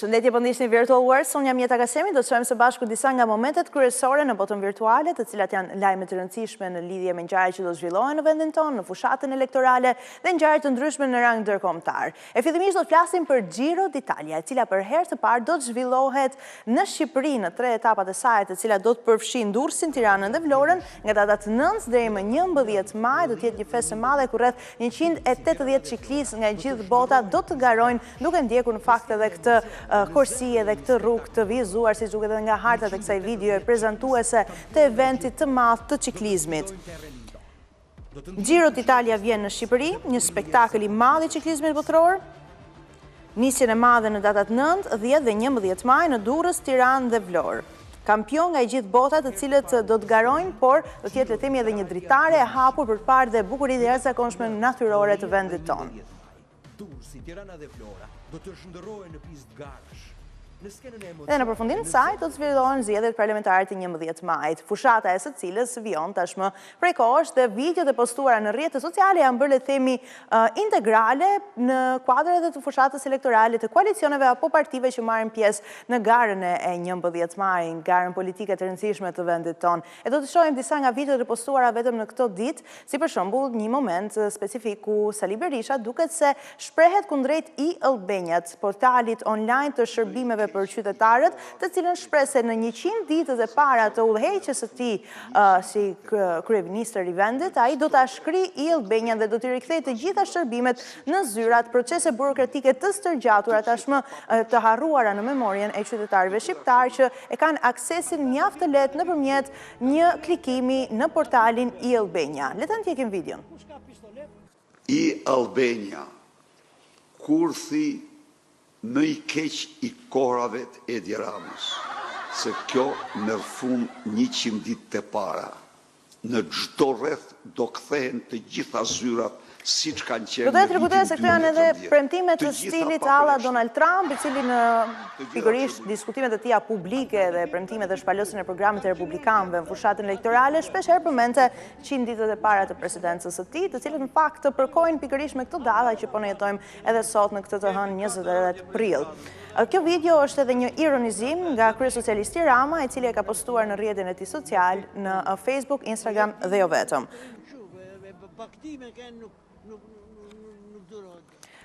Përshëndetje, po ndiqni Virtual World, unë jam Jeta Kasemi, do të shohim së bashku disa nga momentet kryesore në botën virtuale, të cilat janë lajme të rëndësishme në lidhje me ngjarjet që do të zhvillohen në vendin tonë, në fushatën elektorale dhe ngjarje të ndryshme në rang ndërkombëtar. E fillimisht do të flasim për Giro d'Italia, e cila për herë të parë do të zhvillohet në Shqipëri në tre etapat e saj, të cilat do të përfshijnë Durrësin, Tiranën dhe Vlorën, nga datat 9 deri më 11 maj do të jetë një festë e madhe ku rreth 180 çiklistë nga gjithë bota do të garojnë duke ndjekur në fakt edhe këtë korsi edhe këtë rrugë të vizuar siç duket edhe nga hartat e kësaj videoje prezantuese të eventit të madh të çiklizmit. Giro d'Italia vjen në Shqipëri, një spektakël i madh i çiklizmit botëror. Nisjen e madhe në datat 9, 10 dhe 11 maj në Durrës, Tiranë dhe Vlorë. Kampion nga e gjithë bota të cilët do të garojnë, por do të jetë le të themi edhe një dritare e hapur për të parë dhe bukuritë e jashtëzakonshme natyrore të vendit tonë. Durrësi, Tirana dhe Vlora do të shndërrohen në pistë garash. Në skenën e Dhe në përfundim të saj do të zhvillohen zgjedhjet parlamentare të 11 majit, fushata e së cilës vijon tashmë prej kohësh dhe videot e postuara në rrjete sociale janë bërë le të themi integrale në kuadër edhe të fushatës elektorale të koalicioneve apo partive që marrin pjesë në garën e 11 majit, garën politike të rëndësishme të vendit tonë. E do të shohim disa nga videot e postuara vetëm në këto ditë, si për shembull një moment specifik ku Sali Berisha duket se shprehet kundrejt e-Albaniat, portalit online të shërbimeve për qytetarët, të cilën shpreh se në 100 ditët e para të udhëheqjes së tij si kryeministër i vendit, ai do ta shkrijë e-Albanian dhe do t'i rikthejë të gjitha shërbimet në zyrat, procese burokratike të stërgjatura tashmë të harruara në memorien e qytetarëve shqiptarë që e kanë aksesin mjaft të lehtë nëpërmjet një klikimi në portalin e-Albania. Le ta ndjekim videon. E-Albania, kurthi më i keq i kohrave të Edi Ramës, se kjo merr fund 100 ditët e para. Në çdo rreth do kthehen të gjitha zyrat siç kanë Do qenë doja në të rikujtoja vitin se këto janë edhe 2013. premtime Të të gjitha stilit pa alla përjashtim. Donald Trump, i cili në Të gjitha pikërisht shërbimet. diskutimet e tija publike dhe premtimet dhe shpalosjen e programit të republikanëve në fushatën elektorale, shpesh herë përmendte 100 ditët e para të presidencës së tij, të cilët në fakt të përkojnë pikërisht me këto data që po ne jetojmë edhe sot në këtë të hënë 28 prill. Kjo video është edhe një ironizim nga kryesocialisti Rama, i cili e ka postuar në rrjetin e tij social në Facebook, Instagram dhe jo vetëm.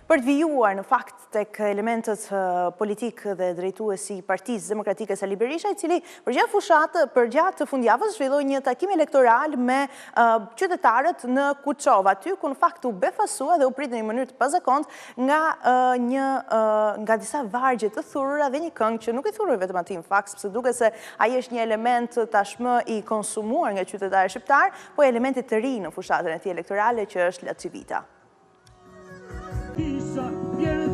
Për të vijuar në fakt tek elementët politikë dhe drejtuesi i Partisë Demokratike Sali Berisha, i cili përgjatë fushatë, përgjatë fundjavës zhvilloi një takim elektoral me qytetarët në Kuçovë, aty ku në fakt u befasua dhe u prit në një mënyrë të pazakontë nga një nga disa vargje të thurura dhe një këngë që nuk i thuruj vetëm atij në fakt, sepse duket se ai është një element tashmë i konsumuar nga qytetarët shqiptarë, po elementit të ri në fushatën e tij elektorale që është La Civita.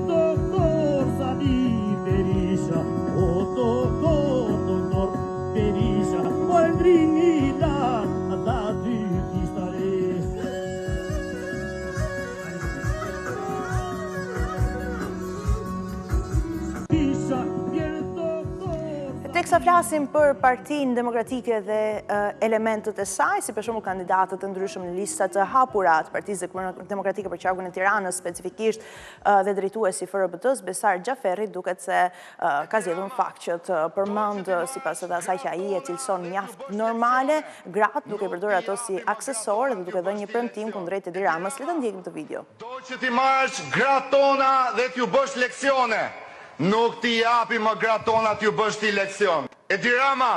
Doktor Sali Berisha, o doktor, doktor Berisha, po e ndrini ata dy kishtare. Berisha, Teksa flasim për Partinë Demokratike dhe elementët e saj, si për shembull kandidatët e ndryshëm në lista të hapura të Partisë Demokratike për qarkun e Tiranës, specifikisht dhe drejtuesi i FRBT-së, Besar Xhaferri, duket se ka zgjedhur në fakt që të përmend sipas edhe asaj që ai e cilëson mjaft normale, gratë duke përdorur ato si aksesorë dhe duke dhënë një premtim kundrejt Edi Ramës. Le ta ndjekim këtë video. Do që t'i marrësh gratë tona dhe t'ju bësh leksione. Nuk t'i japim më gratë tona t'ju bësh ti leksion. Edi Rama,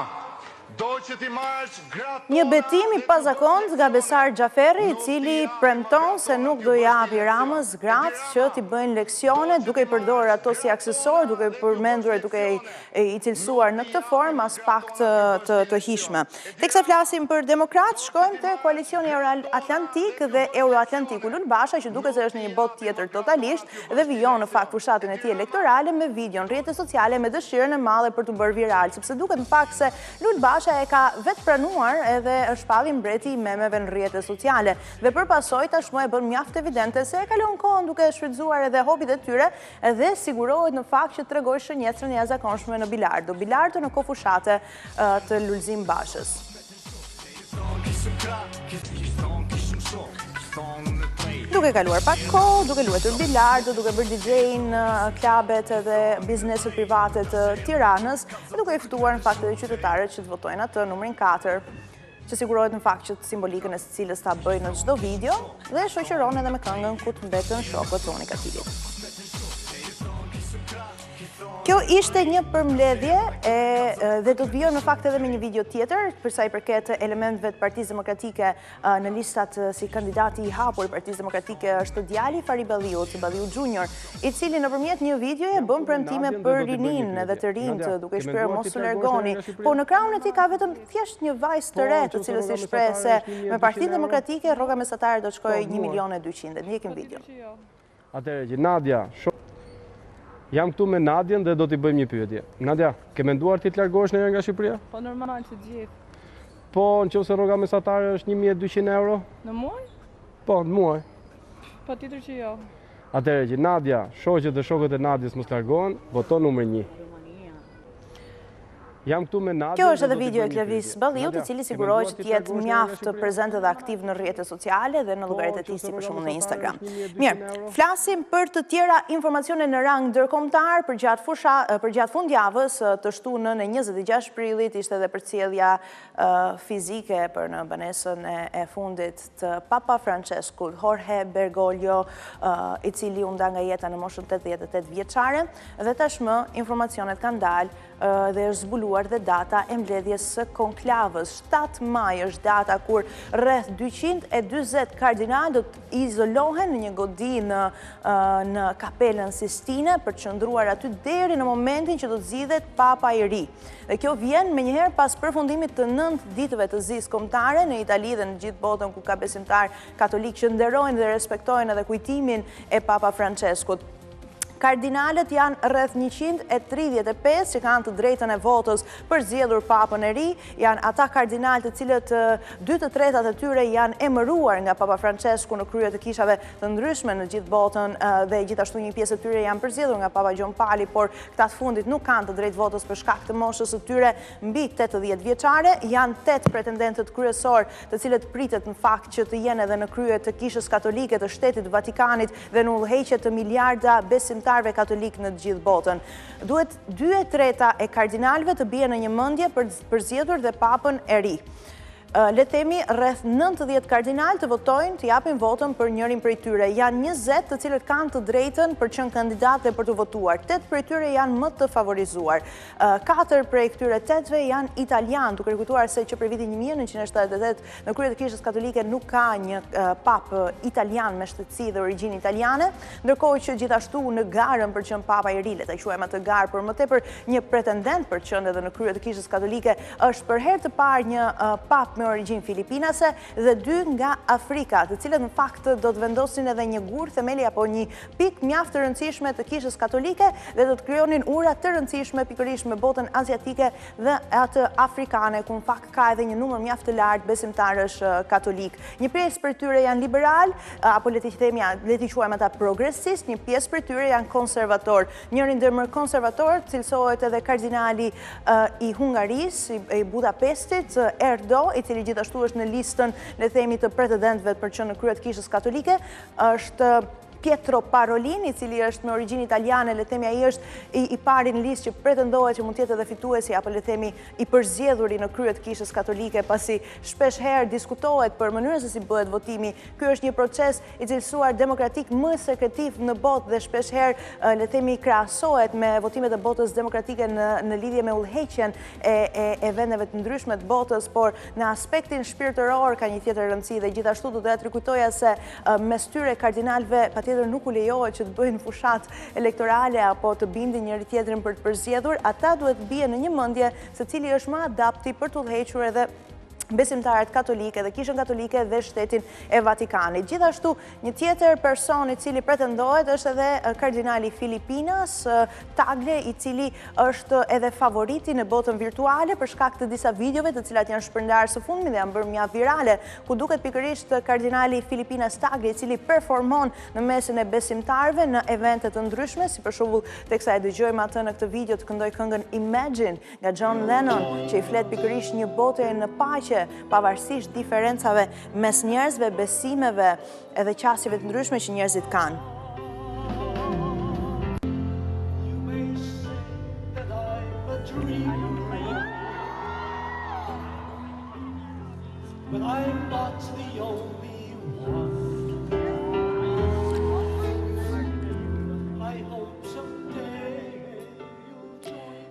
do që t'i marrësh gratë Një tona betim i dhe t'ju bësh pazakontë nga leksione. Besar Xhaferri, i Nuk t'i cili japim më premton gratë se tona nuk t'ju do i bësh ti japi leksion. Ramës Edi gratë që Rama, t'i bëjnë do leksione, që duke t'i i përdorur marrësh ato si gratë aksesorë, tona duke dhe t'ju bësh përmendur e duke leksione. i cilësuar Nuk në t'i këtë japim formë më as gratë pak tona të t'ju bësh të ti të leksion. hijshme. Edi Teksa Rama, flasim për demokratë, do që shkojmë t'i te marrësh koalicioni gratë tona Euroatlantik dhe t'ju dhe bësh Euroatlantiku leksione. Lul Basha që duket se Nuk është në t'i një botë japim më tjetër gratë tona totalisht t'ju dhe bësh ti vijon në fakt leksion. fushatën e Edi tij Rama, elektorale me video në rrjete sociale me dëshirën e madhe për t'u bërë viral, sepse duket në fakt se Lul Basha e ka vetëpranuar edhe shpalljen mbreti i memeve në rrjete sociale dhe për pasojë tashmë e bën mjaft evidente se e kalon kohën duke shfrytëzuar edhe hobit e tyre dhe sigurohet në fakt që tregoi shënjestrën e jashtëzakonshme në bilardo. Bilardo në kohë fushate të Lulzim Bashës. Duke kaluar pak kohë, duke luajtur bilardo, duke bërë DJ në klabet edhe bizneset private të Tiranës, e duke i ftuar në fakt edhe qytetarët që të votojnë atë numrin 4, që sigurohet në fakt që simbolikën e së cilës ta bëjë në çdo video dhe shoqëron edhe me këngën ku të mbetën shokët të Unikatilit. Kjo ishte një përmbledhje dhe do të vijojmë në fakt edhe me një video tjetër për sa i përket elementëve të Partisë Demokratike në listat si kandidati i hapur i Partisë Demokratike është djali i Fahri Balliut, Balliu Junior, i cili nëpërmjet një videoje bën premtime për rininë dhe të rinjtë, duke i shprehur mos u largoni. Po në krahun e tij ka vetëm thjesht një vajzë të re, të cilës i shpreh se me Partinë Demokratike rroga mesatare do të shkojë 1 milion e 200. Ndjekim videon. Atëherë që Nadia, Jam këtu me Nadian dhe do t'i bëjmë një pyetje. Nadia, ke menduar ti të largohesh ndonjëherë nga Shqipëria? Po normal që gjithë. Po, në qoftë se rroga mesatare është 1200 euro? Në muaj? Po, në muaj. Patjetër që jo. Atëherë që Nadia, shoqet dhe shokët e Nadias mos largohen, voto numrin 1. Jam këtu me Nadian. Kjo është edhe video e Klevis Balliut, i cili sigurohet që të jetë mjaft prezent dhe aktiv në rrjetet sociale dhe në llogaritë e tij si për shembull në Instagram. Mirë, flasim për të tjera informacione në rang ndërkombëtar përgjatë fusha përgjatë fundjavës të shtunën e 26 prillit ishte edhe përcjellja fizike për në banesën e fundit të Papa Franceskut, Jorge Bergoglio, i cili u nda nga jeta në moshën 88 vjeçare dhe tashmë informacionet kanë dalë dhe është zbuluar dhe data e mbledhjes së konklavës. 7 maj është data kur rreth 240 kardinalë do të izolohen në një godinë në Kapelën Sistine për të qëndruar aty deri në momentin që do të zgjidhet papa i ri. Dhe kjo vjen menjëherë pas përfundimit të 9 ditëve të zisë kombëtare në Itali dhe në gjithë botën ku ka besimtarë katolikë që nderojnë dhe respektojnë edhe kujtimin e Papa Franceskut. Kardinalët janë rreth 135 që kanë të drejtën e votës për zgjedhur papën e ri, janë ata kardinalë të cilët dy të tretat e tyre janë emëruar nga Papa Francesku në krye të kishave të ndryshme në gjithë botën dhe gjithashtu një pjesë e tyre janë përzgjedhur nga Papa Gjon Pali, por këta të fundit nuk kanë të drejtë votës për shkak të moshës së tyre mbi 80 vjeçare, janë 8 pretendentët kryesorë të cilët pritet në fakt që të jenë edhe në krye të Kishës Katolike të Shtetit të Vatikanit dhe në udhëheqje të miliarda besimtarëve katolikë në të gjithë botën. Duhet 2/3 e kardinalëve të bien në një mendje për të përzgjedhur dhe papën e ri. Le të themi rreth 90 kardinalë të votojnë, të japin votën për njërin prej tyre. Janë 20 të cilët kanë të drejtën për qenë kandidatë dhe për të votuar. 8 prej tyre janë më të favorizuar. Katër prej këtyre tetëve janë italianë, duke rikujtuar se që prej vitit 1978 në krye të Kishës Katolike nuk ka një papë italian me shtetësi dhe origjinë italiane, ndërkohë që gjithashtu në garën për qenë papa i ri, le ta quajmë atë garë, por më tepër një pretendent për qenë edhe në krye të Kishës Katolike është për herë të parë një papë me origjinë filipinase dhe dy nga Afrika, të cilët në fakt do të vendosin edhe një gur themeli apo një pikë mjaft të rëndësishme të Kishës Katolike dhe do të krijonin ura të rëndësishme pikërisht me botën aziatike dhe atë afrikane, ku në fakt ka edhe një numër mjaft të lartë besimtarësh katolikë. Një pjesë prej tyre janë liberalë, apo le t'i themi, le t'i quajmë ata progresistë, një pjesë prej tyre janë konservatorë. Njëri ndër më konservatorët cilësohet edhe kardinali i Hungarisë, i Budapestit, Erdo, i cili gjithashtu është në listën, le themi, të pretendentëve për qenë në krye të Kishës Katolike, është Pietro Parolin, i cili është me origjinë italiane, le themi ai është i, i pari në listë që pretendohet që mund të jetë edhe fituesi apo le themi i përzgjedhuri në krye të Kishës Katolike, pasi shpesh herë diskutohet për mënyrën se si bëhet votimi. Ky është një proces i cilësuar demokratik më sekretiv në botë dhe shpesh herë le themi krahasohet me votimet e botës demokratike në në lidhje me udhëheqjen e e e vendeve të ndryshme të botës, por në aspektin shpirtëror ka një tjetër rëndësi dhe gjithashtu do doja të rikujtoja se mes tyre kardinalëve patjetër nuk u lejohet që të bëjnë fushatë elektorale apo të bindin njëri tjetrin për të përzgjedhur, ata duhet të bien në një mendje se cili është më adapti për të udhëhequr edhe besimtarët katolikë dhe kishën katolike dhe shtetin e Vatikanit. Gjithashtu, një tjetër person i cili pretendohet është edhe kardinali Filipinas, Tagle, i cili është edhe favoriti në botën virtuale për shkak të disa videove të cilat janë shpërndarë së fundmi dhe janë bërë mjaft virale, ku duket pikërisht kardinali Filipinas Tagle, i cili performon në mesin e besimtarëve në evente të ndryshme, si për shembull teksa e dëgjojmë atë në këtë video të këndojë këngën Imagine, nga John Lennon, që i flet pikërisht një bote në paqe. paqe, pavarësisht diferencave mes njerëzve, besimeve edhe qasjeve të ndryshme që njerëzit kanë. But I'm not the only one. I hope someday you'll join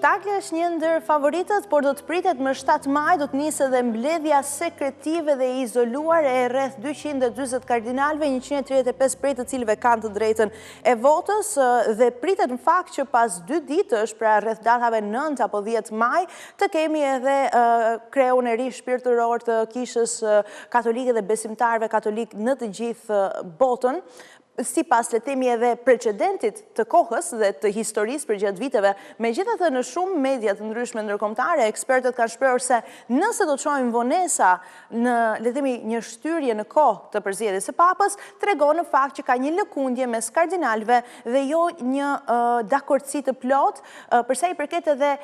Tagle është një ndër favoritët, por do të pritet më 7 maj do të nisë edhe mbledhja sekretive dhe e izoluar e rreth 240 kardinalëve, 135 prej të cilëve kanë të drejtën e votës dhe pritet në fakt që pas dy ditësh, pra rreth datave 9 apo 10 maj, të kemi edhe kreun e ri shpirtëror të kishës katolike dhe besimtarëve katolikë në të gjithë botën, sipas le të themi edhe precedentit të kohës dhe të historisë përgjatë viteve. Megjithatë në shumë media të ndryshme ndërkombëtare, ekspertët kanë shprehur se nëse do të shohim vonesa në le të themi një shtyrje në kohë të përzgjedhjes së papës, tregon në fakt që ka një lëkundje mes kardinalëve dhe jo një dakordësi të plotë për sa i përket edhe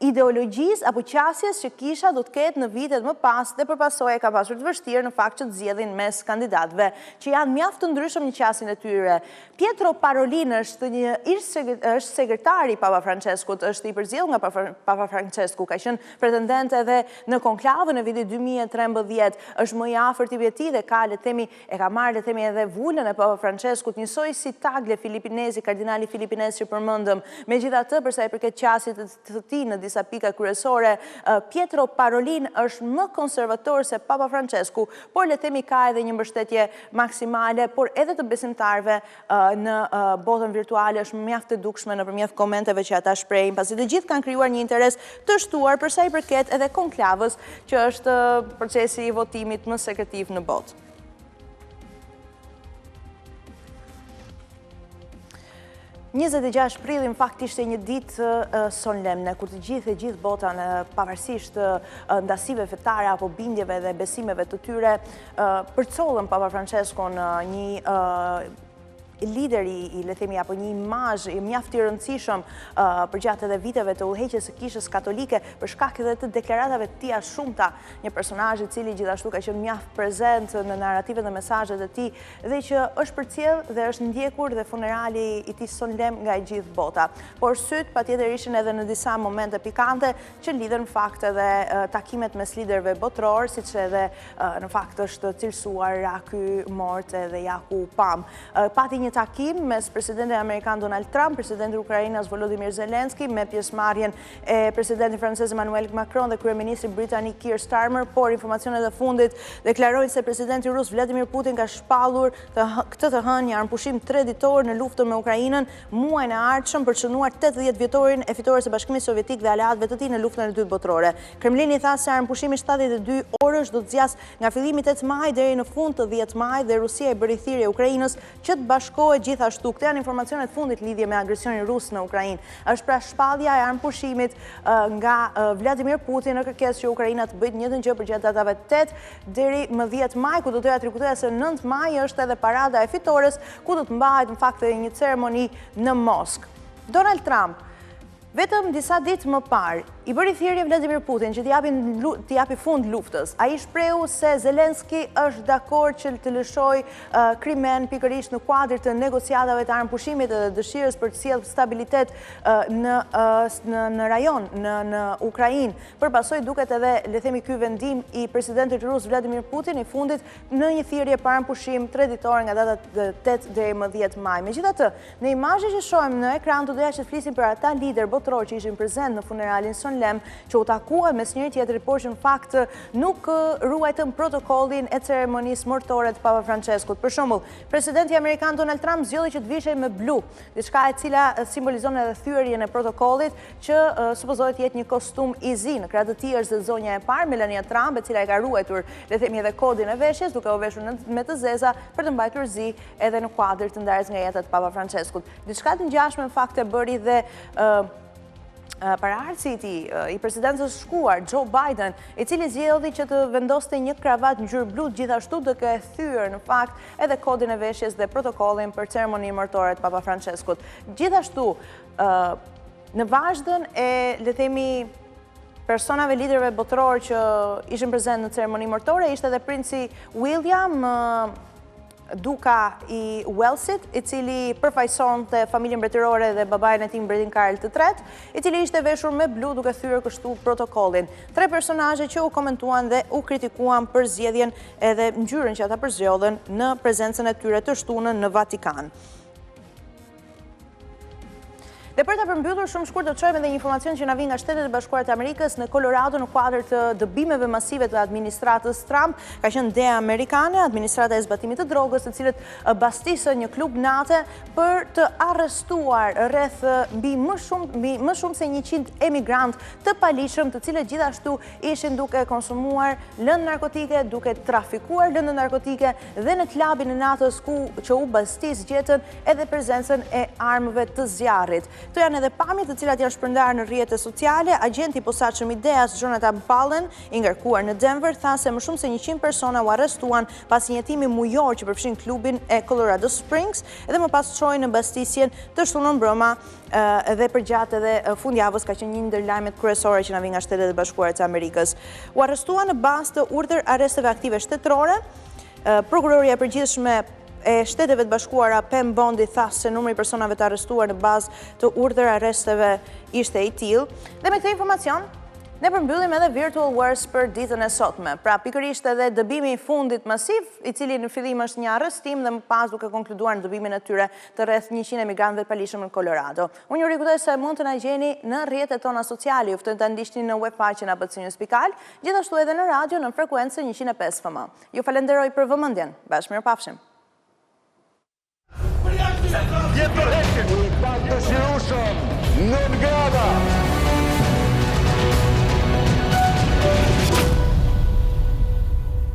ideologjisë apo qasjes që kisha do të ketë në vitet më pas dhe për pasojë ka pasur të vështirë në fakt që të zgjedhin mes kandidatëve që janë mjaft të ndryshëm në qasjen e tyre. Pietro Parolin është një është sekretari i Papa Franceskut, është i përzgjedhur nga Papa Francesku, ka qenë pretendent edhe në konklavën e vitit 2013, është më i afërti i tij dhe ka le të themi E ka marrë, le të themi, edhe vulën e Papa Françeskut, njësoj si Tagle filipinezi, kardinali filipinez që përmendëm. Megjithatë, për sa i përket qasjes të tij në disa pika kryesore, Pietro Parolin është më konservator se Papa Françesku, por le të themi ka edhe një mbështetje maksimale, por edhe të besimtarëve në botën virtuale është mjaft e dukshme nëpërmjet komenteve që ata shprehin, pasi të gjithë kanë krijuar një interes të shtuar për sa i përket edhe konklavës, që është procesi i votimit më sekretiv në botë. 26 prilli në fakt ishte një ditë solemne, kur të gjithë e gjithë bota në pavarësisht ndasive fetare apo bindjeve dhe besimeve të tyre, përcollën Papa Franceskon një lider i, le themi, apo një imazh i mjaft i rëndësishëm përgjatë edhe viteve të udhëheqjes së kishës katolike, për shkak edhe të deklaratave të tija shumta, një personazh i cili gjithashtu ka qenë mjaft prezent në narrativet dhe mesazhet e tij dhe që është përcjellë dhe është ndjekur dhe funerali i tij solemn nga e gjithë bota. Por sytë patjetër ishin edhe në disa momente pikante që lidhen në fakt edhe takimet mes liderëve botërorë, siç edhe në fakt është cilësuar ja ky mort edhe ja ku pamë. Pati një takim mes presidentit amerikan Donald Trump, presidentit ukrainas Volodymyr Zelensky, me pjesëmarrjen e presidentit francez Emmanuel Macron dhe kryeministrit britanik Keir Starmer, por informacionet e fundit deklarojnë se presidenti rus Vladimir Putin ka shpallur këtë të hënë një armëpushim treditor në luftën me Ukrainën, muajin e ardhshëm për të shënuar 80 vjetorin e fitores së Bashkimit Sovjetik dhe aleatëve të tij në Luftën e Dytë Botërore. Kremlini tha se armëpushimi 72 orësh do të zgjasë nga fillimi i 8 majit deri në fund të 10 majit dhe Rusia i bëri thirrje Ukrainës që të bashkohet gjithashtu. Këto janë informacionet e fundit lidhje me agresionin rus në Ukrainë. Është pra shpallja e armëpushimit nga Vladimir Putin në kërkesë që Ukraina të bëjë të njëjtën gjë përgjatë datave 8 deri më 10 maj, ku do doja të rikujtoja se 9 maj është edhe parada e fitores, ku do të mbahet në fakt edhe një ceremoni në Moskë. Donald Trump, vetëm disa ditë më parë, i bëri thirrje Vladimir Putin që t'i japi fund luftës. Ai shprehu se Zelenski është dakord që të lëshojë Krimenë pikërisht në kuadër të negociatave të armëpushimit dhe dëshirës për të sjellë stabilitet në në rajon, në në Ukrainë. Për pasojë duket edhe, le themi, ky vendim i presidentit rus Vladimir Putin i fundit në një thirrje për armëpushim treditor nga data 8 deri më 10 maj. Megjithatë, në imazhe që shohim në ekran do doja që të flisim për ata liderë botërorë që ishin prezent në funeralin solemn, që u takuan mes njëri-tjetrit, por që në fakt nuk ruajtën protokollin e ceremonisë mortore të Papa Franceskut. Për shembull, presidenti amerikan Donald Trump zgjodhi që të vishej me blu, diçka e cila simbolizon edhe thyerjen e protokollit, që supozohet të jetë një kostum i zi. Në krah të tij është dhe zonja e parë, Melania Trump, e cila e ka ruajtur, le themi edhe kodin e veshjes, duke u veshur me të zeza për të mbajtur zi edhe në kuadër të ndarjes nga jeta të Papa Franceskut. Diçka të ngjashme në fakt e bëri dhe paraardhësi i tij, i presidencës së shkuar, Joe Biden, i cili zgjodhi që të vendoste një kravat ngjyrë blu gjithashtu duke thyer në fakt edhe kodin e veshjes dhe protokollin për ceremoninë mortore të Papa Franceskut. Gjithashtu, Në vazhdën e, le themi, personave liderëve botërorë që ishin prezent në ceremoni mortore ishte edhe princi William, duka i Uellsit, i cili përfaqësonte familjen mbretërore dhe babain e tij mbretin Karl të Tretë, i cili ishte veshur me blu duke thyer kështu protokollin. Tre personazhe që u komentuan dhe u kritikuan për zgjedhjen edhe ngjyrën që ata përzgjodhën në prezencën e tyre të shtunën në Vatikan. Dhe për ta përmbyllur shumë shkurt do të shohim edhe një informacion që na vjen nga Shtetet e Bashkuara të Amerikës në Colorado në kuadër të dëbimeve masive të administratës Trump, ka qenë DEA amerikane, administrata e zbatimit të drogës, të cilët bastisën një klub nate për të arrestuar rreth mbi më shumë mbi më shumë se 100 emigrantë të paligjshëm, të cilët gjithashtu ishin duke konsumuar lëndë narkotike, duke trafikuar lëndë narkotike dhe në klabin e natës ku që u bastis gjetën edhe prezencën e armëve të zjarrit. Këto janë edhe pamje të cilat janë shpërndarë në rrjete sociale. Agjenti i posaçëm i DEA-s, Jonathan Pallen, i ngarkuar në Denver, tha se më shumë se 100 persona u arrestuan pas një hetimi mujor që përfshin klubin e Colorado Springs dhe më pas çoi në bastisjen të shtunën mbrëma dhe përgjatë edhe fundjavës ka qenë një ndër lajmet kryesore që na vijnë nga Shtetet e Bashkuara të Amerikës. U arrestuan në bazë të urdhër arresteve aktive shtetërore. Prokuroria e Përgjithshme e Shteteve të Bashkuara, Pam Bondi, tha se numri i personave të arrestuar në bazë të urdhër arresteve ishte i tillë. Dhe me këtë informacion, ne përmbyllim edhe Virtual Wars për ditën e sotme. Pra, pikërisht edhe dëbimi i fundit masiv, i cili në fillim është një arrestim dhe më pas duke konkluduar në dëbimin e tyre të rreth 100 emigrantëve të paligjshëm në Colorado. Unë ju rikujtoj se mund të na gjeni në rrjetet tona sociale, ju ftoj ta ndiqni në web faqen abcnews.al, gjithashtu edhe në radio në frekuencën 105 FM. Ju falenderoj për vëmendjen. Bashkë mirupafshim. Jep dorëheqjen! I padëshirueshëm, non grata!